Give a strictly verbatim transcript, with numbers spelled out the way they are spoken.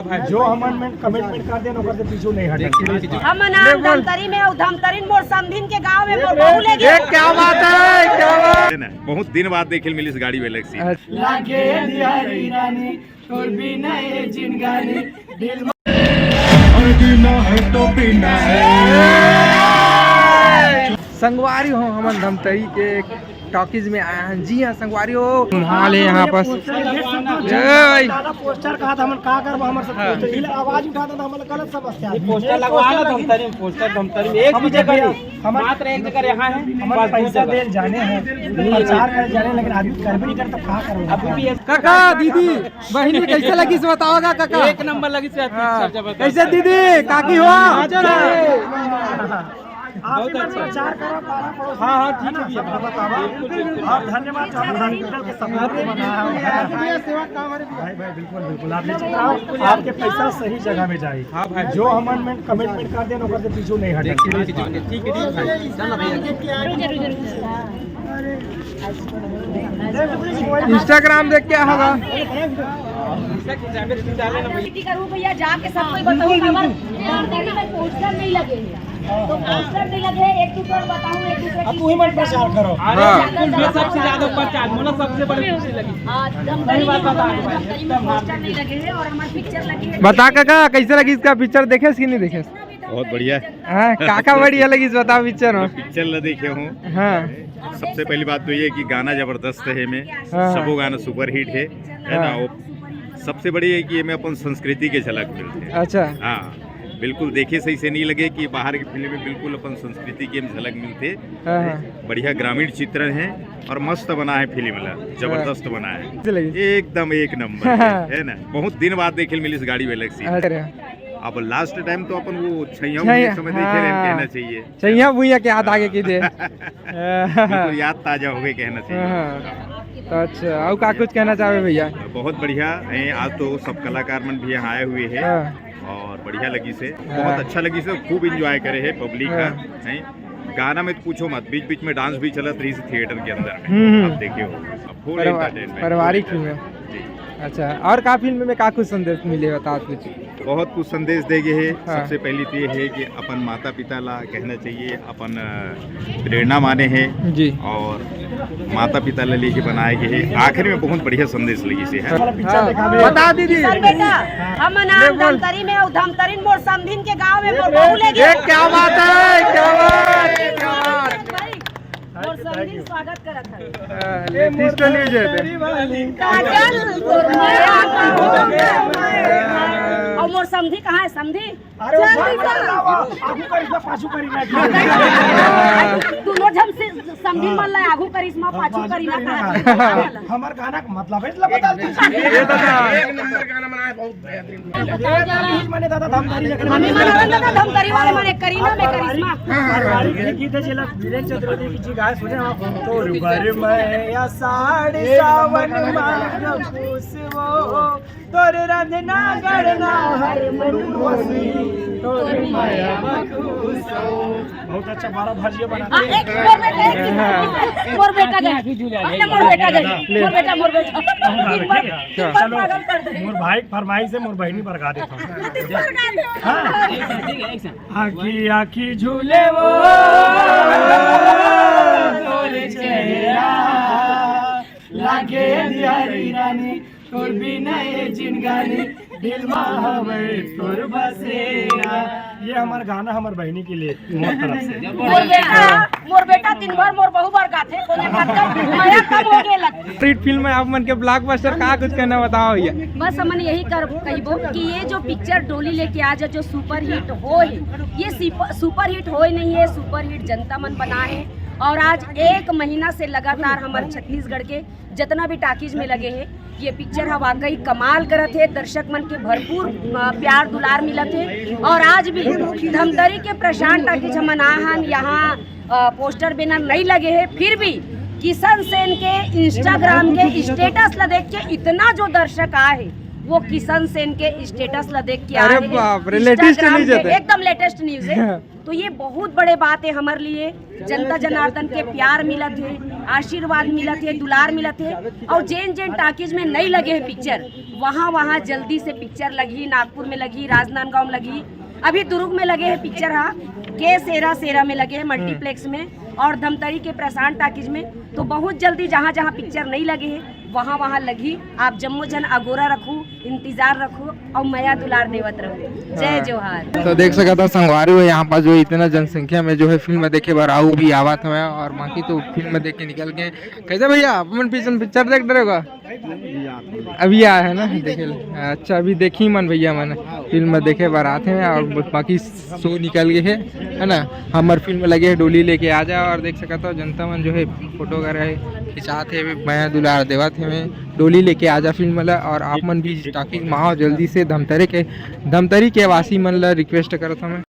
जो हमन में कमिटमेंट कर देन, ओकर से पीछू नहीं हटन। हम नाम धमतरी में अउ धमतरी मोर समधिन के गांव में मोर बहू ले गे। क्या बात है, क्या बात है। बहुत दिन बाद देखे मिलिस गाड़ी में अलग सीन। लागे दियारी रानी, तोर बिना ये जिनगानी, दिल में। और जीना है तो पीना है। संगवारी हो, हमन धमतरी के टॉकीज में आए हैं। जी हाँ संगवारी हो, हाल है यहाँ पास। जय भाई। दादा पोस्टर कहा था, हमन का करबो, हमर सब हाँ। पोस्टर, इला आवाज उठा था, हमन गलत समझते हैं। पोस्टर लगवा लो धमतरी में, पोस्टर धमतरी में एक भी जगह नहीं। हमर मात्र एक जगह यहाँ है, हमर बस दो पैसा जगह। देल जाने हैं, प्रचार करे जाने, लेकिन आदमी कर भी नहीं करता, का करूँ? अभी भी एक काका, दीदी, बहिनी कैसे लगिस बताओ ना काका। एक नंबर लगिस यार, हाँ। पिक्चर जबरदस्त। कैसे दीदी, काकी हो? आप बहुत अच्छा। प्रचार करो, पारा पड़ोस हाँ, हाँ, ठीक है भैया। बिल्कुल, बिल्कुल। आप धन्यवाद, आप हॉस्पिटल के सपोर्ट को बनाया है। भाई, भाई, बिल्कुल, बिल्कुल। आप निश्चित आओ, आपके पैसा सही जगह में जाए। हाँ भाई। जो हमन में कमिटमेंट कर देन, ओकर से पीछू नहीं हटन। ठीक है, ठीक है, ठीक है भाई। इंस्टाग्राम देख के आहा। करूँ भैया, जाके सब कोई बताऊँ, हमर पोस्टर नहीं लगे हैं। तो पोस्टर नहीं लगे, एक दूसरे को बताऊं, एक दूसरे अब वही मत प्रचार करो। अरे हाँ। बिल्कुल, मैं सबसे ज्यादा प्रचार, मुझे सबसे बड़ी खुशी लगी। हाँ, धमतरी में, धमतरी में पोस्टर नहीं लगे हैं और हमारे पिक्चर लगे हैं। बता काका, कैसे लगी इसका पिक्चर, देखे कि नहीं देखे? बहुत बढ़िया। हाँ, काका बढ़िया लगी, बताओ पिक्चर में। पिक्चर ला देखे हूँ। हाँ। सबसे पहली बात तो ये कि गाना जबरदस्त है, में हाँ। सबो गाना सुपरहिट है, है ना? हाँ। वो सबसे बड़ी है कि ये में अपन संस्कृति के झलक मिलते हैं। अच्छा। हाँ, बिल्कुल देखे सही से नहीं लगे कि बाहर की फिल्म में बिल्कुल अपन संस्कृति के झलक मिलते। हाँ, हाँ। बढ़िया ग्रामीण चित्रण है और मस्त बना है फिल्म ला, जबरदस्त बना है। कैसे लगी? एकदम एक नंबर है, है ना? बहुत दिन बाद देखे मिलिस गाड़ी में अलग सीन। अरे। अब लास्ट टाइम तो अपन वो छैया छैया, के समय देखे रहे, हाँ। कहना चाहिए। छैया भुइया के हाथ आगे की दे। बिल्कुल याद ताजा हो गई, कहना चाहिए। हाँ। तो अच्छा, और का कुछ कहना चाहबे भैया? बहुत बढ़िया है, आज तो सब कलाकार मन भी यहाँ आए हुए हैं। हाँ। और बढ़िया लगिस हे, हाँ। बहुत अच्छा लगिस हे, खूब एंजॉय करे हे पब्लिक हाँ। हा, नहीं? गाना में तो पूछो मत, बीच बीच में डांस भी चलत रहिस थिएटर के अंदर में, हम्म, हम्म। आप देखे हो, अब फुल परिवार-, एंटरटेनमेंट, पारिवारिक फुल फिल्म है। एंटरटेनमेंट। जी। अच्छा, और का फिल्म में का कुछ संदेश मिले, बता कुछ? बहुत कुछ संदेश दे गए हे। हाँ। सबसे पहली तो ये है कि अपन माता पिता ला कहना चाहिए, अपन, अ, प्रेरणा माने हे जी। और माता पिता ला लेके बनाए गए हे। आखिरी में बहुत बढ़िया संदेश लगिस हे। हाँ, बता दीदी। सर बेटा, हम नाम धमतरी में अउ धमतरी मोर समधिन के गांव में मोर बहू ले गे। ये क्या बात है, क्या बात, क्या बात। भाई, मोर समधिन स्वागत करत हे। हाँ, लेटेस्ट न्यूज है। काजल, तोर माया का हो गया। अउ मोर समधी कहाँ है, समधी? अरे वो चल, भाई, चल। बतावा, आगू करिस ना, पाछू करिस ना। दोनों झन से समधी मन ला आगू करिस ना, पाछू करिस ना, कहा। हमर गाना के मतलब है, मतलब बता दे। ये दादा, एक नंबर गाना बनाए, बहुत बेहतरीन। ये दादा, माने दादा धमतरी लेकर हमें माने दादा धमतरी वाले माने करीना में करिश्मा। पारिवारिक गीत है, जेला वीरेंद्र चतुर्वेदी जी गाए सुने हम। तोर बर में आषाढ़ सावन माघ पूस वो, तोर रंधना गढ़ना हर मन वसी, तोर माया में खुश हो। बहुत अच्छा, बारह भाजिया बना। हाँ, एक मोर बेटा, एक मोर बेटा गए। अपने मोर बेटा गए। मोर बेटा, मोर बेटा। तीन बार, तीन बार चलो, पागल कर दे। मोर भाई फरमाइश है, मोर बहिनी बरगा देता हूँ। हाँ। आखी आखी झूले वो तोर चेहरा, लागे अंधियारी रानी, तोर बिना ये जिनगानी, दिल मा हवे तोर बसेरा। ये हमार गाना हमार बहिनी के लिए मोर तरफ से। मोर बेटा, मोर बेटा दिन भर मोर बहू बर गाथे, कोने बात का मया कम हो गए लगथे। हिट फिल्म में आप मन के ब्लॉकबस्टर का कुछ कहना बताओ भैया। बस हमन यही कर कहिबो कि ये जो पिक्चर डोली लेके आ जा जो सुपरहिट होय, ये सुपरहिट होय नहीं है, सुपरहिट जनता मन बना है। और आज एक महीना से लगातार हमारे छत्तीसगढ़ के जितना भी टॉकीज में लगे हे, ये पिक्चर ह वाकई कमाल करत हे, दर्शक मन के भरपूर, अ, प्यार दुलार मिलत हे। और आज भी धमतरी के प्रशांत टॉकीज हमन आ हन, यहाँ, अ, पोस्टर बैनर नहीं लगे हे, फिर भी किशन सेन के Instagram के स्टेटस ला देख के इतना जो दर्शक आए हे, वो किशन सेन के स्टेटस ला देख के अरे आए हैं। बाप रे, latest Instagram news पे है तो। एकदम लेटेस्ट न्यूज है। तो ये बहुत बड़े बात है हमारे लिए। जनता जनार्दन के प्यार मिलत है, आशीर्वाद मिलत है, दुलार मिलत है। और जेन जेन टाकीज में नहीं लगे है पिक्चर, वहाँ वहाँ जल्दी से पिक्चर लगी, नागपुर में लगी, राजनांदगांव में लगी, अभी दुर्ग में लगे है पिक्चर, हाँ, के सेरा सेरा में लगे है मल्टीप्लेक्स में, और धमतरी के प्रशांत टाकीज में। तो बहुत जल्दी जहाँ जहाँ पिक्चर नहीं लगे है, वहाँ वहाँ लगी। आप जम्मो जन अगोरा रखू, इंतजार रखू और मया दुलार देवत रहू। जय जोहार। तो देख सकत हो संगवारी हो, यहाँ पर जो इतना जनसंख्या में जो है फिल्म देखे बर आऊ भी आवत हवे और बाकी तो फिल्म देख के निकल गए। कैसे भैया, अपन पीछे पिक्चर देख डरे का? अभी आया है ना, देखे ले। अच्छा, अभी देखी मन भैया मन फिल्म देखे बर आते हैं और बाकी शो निकल गए है, है ना। हमर फिल्म लगे है डोली लेके आ जा और देख सकत हो जनता मन जो है फोटो वगैरह खिंचात है, मया दुलार देवत है डोली लेके आ जा फिल्म ला। और आप मन भी टाकीज में आओ जल्दी से। धमतरी के, धमतरी के वासी मन ला रिक्वेस्ट करत हूँ मैं।